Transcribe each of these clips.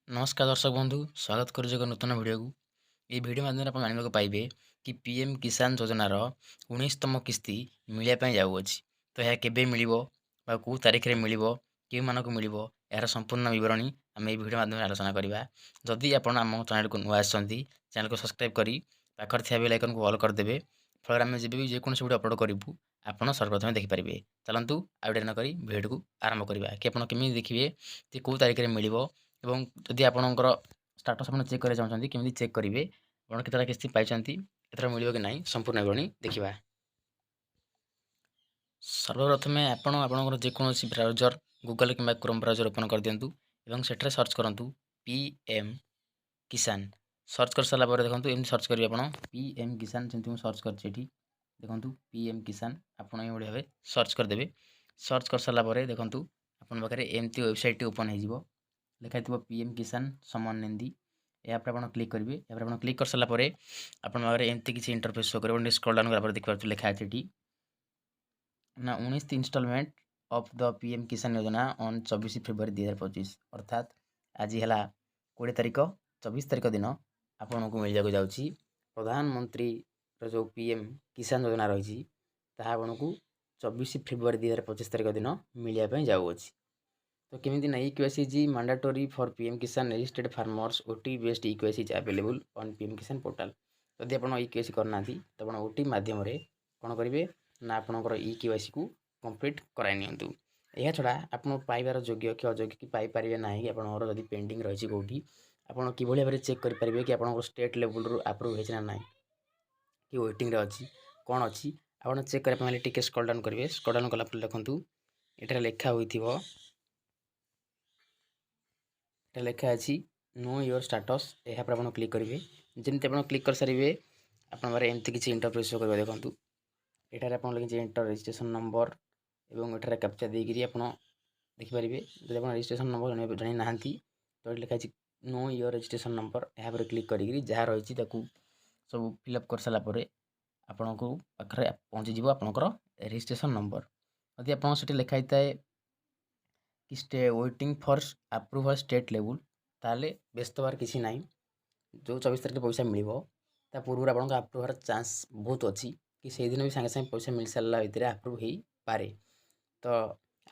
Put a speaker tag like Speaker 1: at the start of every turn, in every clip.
Speaker 1: ନମସ୍କାର ଦର୍ଶକ ବନ୍ଧୁ, ସ୍ୱାଗତ କରୁଛି ଏକ ନୂତନ ଭିଡ଼ିଓକୁ। ଏହି ଭିଡ଼ିଓ ମାଧ୍ୟମରେ ଆପଣ ଜାଣିବାକୁ ପାଇବେ କି ପିଏମ୍ କିଷାନ ଯୋଜନାର 19ତମ କିସ୍ତି ମିଳିବା ପାଇଁ ଯାଉଅଛି। ତ ଏହା କେବେ ମିଳିବ ବା କେଉଁ ତାରିଖରେ ମିଳିବ, କେଉଁମାନଙ୍କୁ ମିଳିବ, ଏହାର ସମ୍ପୂର୍ଣ୍ଣ ବିବରଣୀ ଆମେ ଏହି ଭିଡ଼ିଓ ମାଧ୍ୟମରେ ଆଲୋଚନା କରିବା। ଯଦି ଆପଣ ଆମ ଚ୍ୟାନେଲକୁ ନୂଆ ଆସିଛନ୍ତି, ଚ୍ୟାନେଲକୁ ସବସ୍କ୍ରାଇବ୍ କରି ପାଖରେ ଥିବା ବେଲ୍ ଆଇକନ୍କୁ ଅଲ୍ କରିଦେବେ। ଫଳରେ ଆମେ ଯେବେ ବି ଯେକୌଣସି ଭିଡ଼ିଓ ଅପଲୋଡ଼ କରିବୁ, ଆପଣ ସର୍ବପ୍ରଥମେ ଦେଖିପାରିବେ। ଚାଲନ୍ତୁ, ଆଉ ଡେରି ନକରି ଭିଡ଼ିଓଟିକୁ ଆରମ୍ଭ କରିବା କି ଆପଣ କେମିତି ଦେଖିବେ ଯେ କେଉଁ ତାରିଖରେ ମିଳିବ ଏବଂ ଯଦି ଆପଣଙ୍କର ଷ୍ଟାଟସ୍ ଆପଣ ଚେକ୍ କରିବାକୁ ଚାହୁଁଛନ୍ତି, କେମିତି ଚେକ୍ କରିବେ, ଆପଣ କେତେଟା କିସ୍ତି ପାଇଛନ୍ତି, ଏଥର ମିଳିବ କି ନାହିଁ, ସମ୍ପୂର୍ଣ୍ଣ ବିବରଣୀ ଦେଖିବା। ସର୍ବପ୍ରଥମେ ଆପଣ ଆପଣଙ୍କର ଯେକୌଣସି ବ୍ରାଉଜର୍, ଗୁଗଲ୍ କିମ୍ବା କ୍ରୋମ୍ ବ୍ରାଉଜର୍ ଓପନ୍ କରିଦିଅନ୍ତୁ ଏବଂ ସେଠାରେ ସର୍ଚ୍ଚ କରନ୍ତୁ ପିଏମ୍ କିଷାନ। ସର୍ଚ୍ଚ କରିସାରିଲା ପରେ ଦେଖନ୍ତୁ, ଏମିତି ସର୍ଚ୍ଚ କରିବେ ଆପଣ ପିଏମ୍ କିଷାନ। ଯେମିତି ମୁଁ ସର୍ଚ୍ଚ କରିଛି ଏଠି ଦେଖନ୍ତୁ, ପିଏମ୍ କିଷାନ ଆପଣ ଏଇଭଳି ଭାବେ ସର୍ଚ୍ଚ କରିଦେବେ। ସର୍ଚ୍ଚ କରିସାରିଲା ପରେ ଦେଖନ୍ତୁ, ଆପଣଙ୍କ ପାଖରେ ଏମିତି ୱେବସାଇଟ୍ଟି ଓପନ୍ ହେଇଯିବ। ଲେଖା ହେଇଥିବ ପିଏମ୍ କିଷାନ ସମ୍ମାନ ନିଧି। ଏହାପରେ ଆପଣ କ୍ଲିକ୍ କରିବେ। ଏହାପରେ ଆପଣ କ୍ଲିକ୍ କରିସାରିଲା ପରେ ଆପଣଙ୍କ ପାଖରେ ଏମିତି କିଛି ଇଣ୍ଟରଫେସ୍ ଶୋ କରିବ। ସ୍କ୍ରଲ୍ ଡାଉନ୍ କଲା ପରେ ଦେଖିପାରୁଥିବେ, ଲେଖା ଅଛି ଏଠି ନା 19 installment of the PM Kisan Yojana on 24 ଫେବୃଆରୀ 2025। ଅର୍ଥାତ୍ ଆଜି ହେଲା 20 ତାରିଖ, 24 ତାରିଖ ଦିନ ଆପଣଙ୍କୁ ମିଳିବାକୁ ଯାଉଛି। ପ୍ରଧାନମନ୍ତ୍ରୀର ଯେଉଁ ପିଏମ୍ କିଷାନ ଯୋଜନା ରହିଛି, ତାହା ଆପଣଙ୍କୁ 24 ଫେବୃଆରୀ 2025 ତାରିଖ ଦିନ ମିଳିବା ପାଇଁ ଯାଉଅଛି। ତ କେମିତି ନା e-KYC is mandatory for PM Kisan registered farmers. OTP based e-KYC is available on PM Kisan portal. ଯଦି ଆପଣ ଇ କେ ୱାଇ ସି କରିନାହାନ୍ତି, ତ ଆପଣ ଓଟିପି ମାଧ୍ୟମରେ କ'ଣ କରିବେ ନା ଆପଣଙ୍କର ଇ କେ ୱାଇ ସିକୁ କମ୍ପ୍ଲିଟ୍ କରାଇ ନିଅନ୍ତୁ। ଏହା ଛଡ଼ା ଆପଣ ପାଇବାର ଯୋଗ୍ୟ କି ଅଯୋଗ୍ୟ କି ପାଇପାରିବେ ନାହିଁ କି ଆପଣଙ୍କର ଯଦି ପେଣ୍ଡିଂ ରହିଛି କେଉଁଠି, ଆପଣ କିଭଳି ଭାବରେ ଚେକ୍ କରିପାରିବେ କି ଆପଣଙ୍କର ଷ୍ଟେଟ୍ ଲେବୁଲ୍ରୁ ଆପ୍ରୁଭ୍ ହେଇଛି ନା ନାହିଁ କି ୱେଟିଂରେ ଅଛି, କ'ଣ ଅଛି, ଆପଣ ଚେକ୍ କରିବା ପାଇଁ ହେଲେ ଟିକେ ସ୍କ୍ରଲ୍ ଡାଉନ୍ କରିବେ। ସ୍କ୍ରଲ୍ ଡାଉନ୍ କଲା ପରେ ଦେଖନ୍ତୁ, ଏଠାରେ ଲେଖା ହୋଇଥିବ, ଏଠାରେ ଲେଖା ଅଛି ନୋ your status. ଏହାପରେ ଆପଣ କ୍ଲିକ୍ କରିବେ। ଯେମିତି ଆପଣ କ୍ଲିକ୍ କରିସାରିବେ, ଆପଣଙ୍କ ପାଖରେ ଏମିତି କିଛି ଇଣ୍ଟରଫେସ୍ ଶୋ କରିବ। ଦେଖନ୍ତୁ, ଏଠାରେ ଆପଣ ଲେଖିଛି ଏଣ୍ଟର ରେଜିଷ୍ଟ୍ରେସନ୍ ନମ୍ବର ଏବଂ ଏଠାରେ କ୍ୟାପଚା ଦେଇକରି ଆପଣ ଦେଖିପାରିବେ। ଯଦି ଆପଣ ରେଜିଷ୍ଟ୍ରେସନ୍ ନମ୍ବର ଜାଣିନାହାନ୍ତି, ତ ଏଠି ଲେଖା ଅଛି ନୋ your registration number. ଏହାପରେ କ୍ଲିକ୍ କରିକିରି ଯାହା ରହିଛି ତାକୁ ସବୁ ଫିଲ୍ଅପ୍ କରିସାରିଲା ପରେ ଆପଣଙ୍କୁ ପାଖରେ ପହଞ୍ଚିଯିବ ଆପଣଙ୍କର ରେଜିଷ୍ଟ୍ରେସନ୍ ନମ୍ବର। ଯଦି ଆପଣଙ୍କ ସେଠି ଲେଖା ହେଇଥାଏ କି waiting for approval state level, ତାହେଲେ ବ୍ୟସ୍ତ ହେବାର କିଛି ନାହିଁ। ଯେଉଁ 24 ତାରିଖରେ ପଇସା ମିଳିବ, ତା ପୂର୍ବରୁ ଆପଣଙ୍କ ଆପ୍ରୁଭ୍ ହେବାର ଚାନ୍ସ ବହୁତ ଅଛି କି ସେଇଦିନ ବି ସାଙ୍ଗେ ସାଙ୍ଗେ ପଇସା ମିଳିସାରିଲା ଭିତରେ ଆପ୍ରୁଭ୍ ହେଇପାରେ। ତ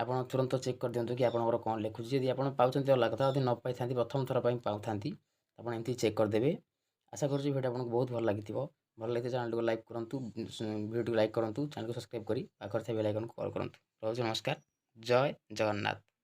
Speaker 1: ଆପଣ ତୁରନ୍ତ ଚେକ୍ କରିଦିଅନ୍ତୁ କି ଆପଣଙ୍କର କ'ଣ ଲେଖୁଛି। ଯଦି ଆପଣ ପାଉଛନ୍ତି ଅଲଗା କଥା, ଯଦି ନ ପାଇଥାନ୍ତି, ପ୍ରଥମ ଥର ପାଇଁ ପାଉଥାନ୍ତି, ଆପଣ ଏମିତି ଚେକ୍ କରିଦେବେ। ଆଶା କରୁଛି ଭିଡ଼ିଓ ଆପଣଙ୍କୁ ବହୁତ ଭଲ ଲାଗିଥିବ। ଭଲ ଲାଗିଥିଲେ ଚ୍ୟାନେଲଟିକୁ ଲାଇକ୍ କରନ୍ତୁ, ଭିଡ଼ିଓଟିକୁ ଲାଇକ୍ କରନ୍ତୁ, ଚ୍ୟାନେଲକୁ ସବସ୍କ୍ରାଇବ୍ କରି ପାଖରେ ଥିବା ବେଲ୍ ଆଇକନ୍କୁ ଅଲ୍ କରନ୍ତୁ। ରହୁଛି, ନମସ୍କାର, ଜୟ ଜଗନ୍ନାଥ।